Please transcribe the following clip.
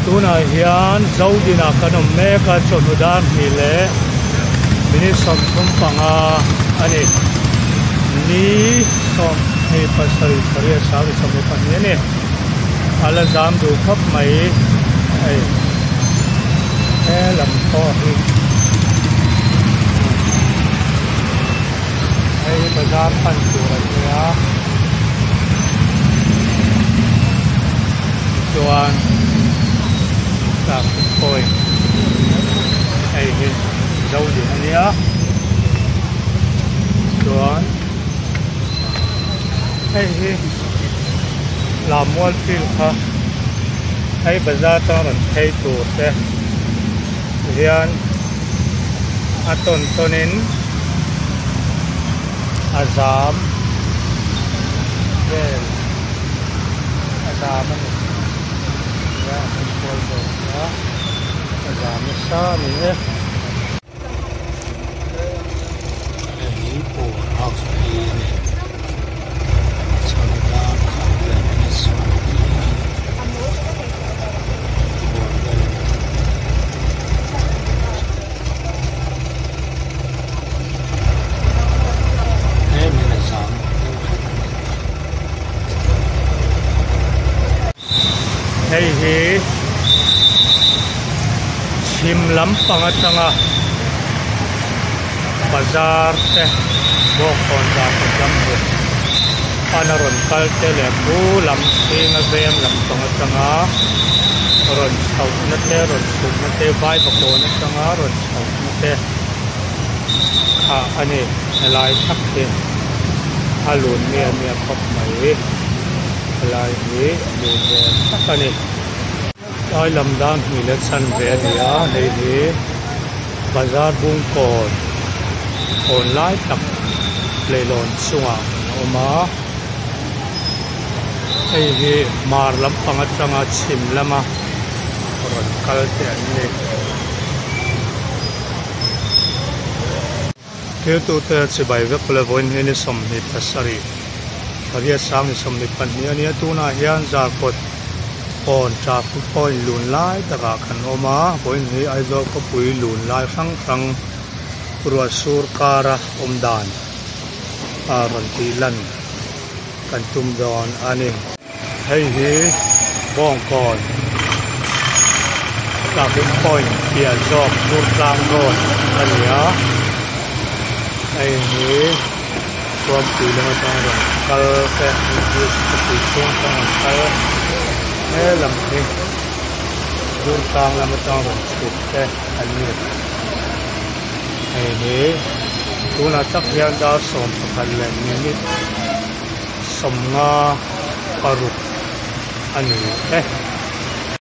Tunah hian Zodinah kan awm mek a, chawhnu dar hnih leh minute 35 a ni. Ni 27 pariat sang 22 a ni. A la zam duh khawp mai hei he lam pawh hi hei hi bazar pan tur a ni a tichuan traffic point hei hi Zodin a nia chuan hei hi Lammual field kha hei bazar atang rawn phei tur te hian a tawn tawn in a zam vel a zam a ni nia a hawi kual vel a a zam nasa a ni e. Hei power house phei a ni chhana dar khat leh minute 20 bawr vel a ni. Tlemin a zam deuh hlek a ni. Hei hi chhim lampang atanga bazar te bawkhawn zah kawt lam hmun pana rawn kal te leh khu lam chhinga veng lampang atanga rawn chhohna te rawn chhukna te vaivakawn atanga rawn chhohna te kha a ni helai tak hi a lun miah miah khawp mai. Helai hi lun ve tak a ni. Tlai lam dan hnih leh chhan ve a ni a, hei hi bazar bungkawn kawn lai tak leihlawn chungah a awm a. Hei hi hmar lampang atanga chhim lama rawn kal te an ni. Thiltute chibai vek le vawiin hi ni 27 pariat sang ni 22 a nia tunah hian Zarkawt kawn traffic point lun lai takah kan awm a vawiin hi Aizawl khawpui lun lai hrang hrang ruah sur kara awm dan a rawn tih lan kan tum dawn a ni. Hei hi Bawngkawn traffic point piah zawk Durtlang road a ni a, hei hi Suampui lam atang rawn kal te khawpui chhung atang rawn kal he lam hi Durtlang lam atang rawn chhuk te an ni. Hei hi tunah tak hian dar 11 leh minute 56 a ni e.